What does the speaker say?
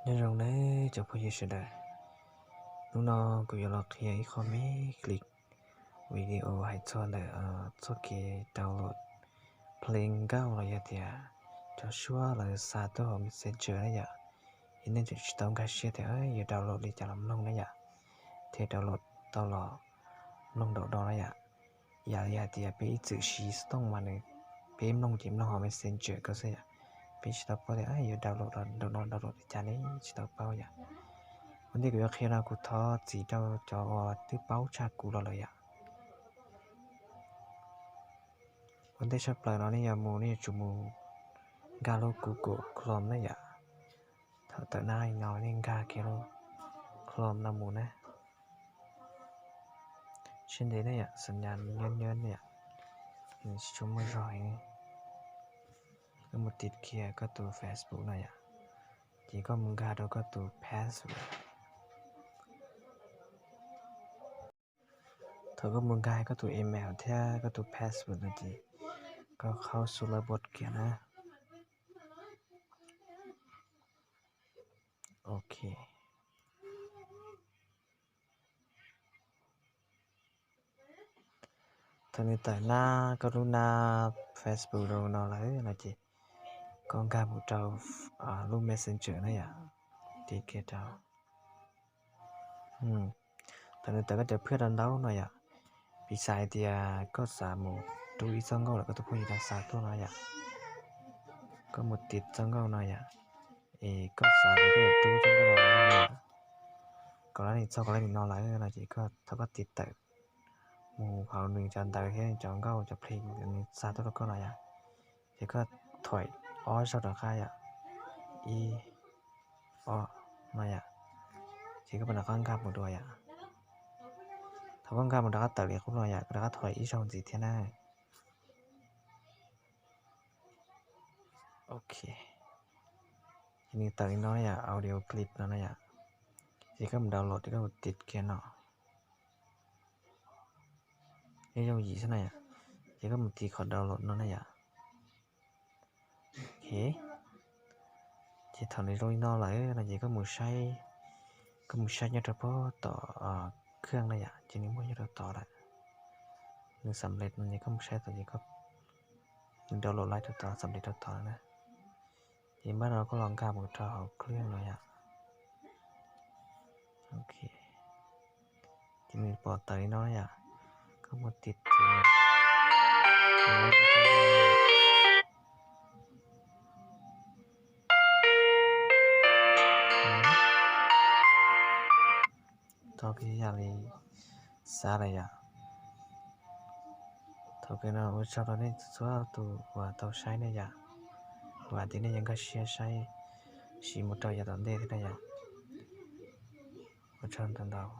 Nyob zoo nawb cov phooj ywg sawv daws, hnub no kuv yuav los qhia ib qho me clip video hais txog ntawm txoj kev download play nkauj los yog tias cov suab lawv xa tuaj hauv Messenger na yom. Yog nej tseem tsis tau nkag siab tias yuav download li cas los mloog na yom, thiaj download tau los mloog nraum no na yom. Yam li hais tias peb ib txwm siv xov tooj mas nws, peb mloog ces mloog hauv Messenger ko xwb yom. Peb tsis tau paub tias yuav download los nraum no download li cas ne, tsis tau paub yom. Ua ntej kuv yuav qhia no kuv thov txim rau cov uas twb paub tshaj kuv los lawm yom. Ua ntej tshaj plaws no nej yuav mus, nej yuav tsum mus nkag lub Google Chrome na yom. Thaum tawm nab no nej nkag kiag lub Chrome no mus na. Siab ntev na yom, xam nyas nyob nyob na yom, nws tsis tshua muaj zog heev. Koj mus tiv kiag koj tus Facebook no yom, ces koj mus nkag rau koj tus password. Thaum koj mus nkag koj tus email thiab koj tus password no ces koj khaub xub lab npod kiag na. Ok. Thaum nws tawm nab koj lub nab Facebook rau no lawm no ces koj nkag mus rau lub Messenger na yom, tiv kiag rau. Thaum nws tawm koj cov phwj rau ntaub no yom, piv xam hais tias koj xav mus rub ib txoj nkauj lawm koj tus phooj ywg no xa tuaj no yom, koj mus tiv txoj nkauj no yom, es koj xav tias koj yuav rub txoj nkauj no, kom lab nim txog kom lab nim no lawm no ces koj, thaum koj tiv tawm mus hauv nws cov ntawv thiab nws cov nkauj cov play nws xa tuaj rau koj no yom, ces koj thuaim ob zaug rov qab yom, ib, ob no yom, ces koj mam rov qab nkag mus dua yom. Thaum koj nkag mus rov qab tawm li qub no yom, koj rov qab thuaim ib zaug ntxiv thiab na. Ok, ces nws tawm li no yom, audio clip no na yom, ces koj mus download ces koj mus tiv kiag no. Nyob yooj yim xwb na yom, ces koj mus tiv qhov download no na yom. Ok, ces thaum nws zoo li no lawm no ces koj mus saib, koj mus saib nyob rau pem tom khwj na yom, ces nws muaj nyob rau tod lawm. Nws xam lej no ces koj mus saib tod ces nws download laib rau tod, xam lej rau tod na. Ces npaj no koj los nkag mus rau hauv khwj no yom. Ok, ces nws pom tawm li no yom, koj mus tiv tiv. Tau kiag yam li xav lawm yom. Thaum kawg no ua tsaug rau nej txhua tus uas tau saib na yom, vam tias nej yuav nkag siab saib siv mus rau yav tom ntej thiab na yom. Ua tsaug ntau ntau.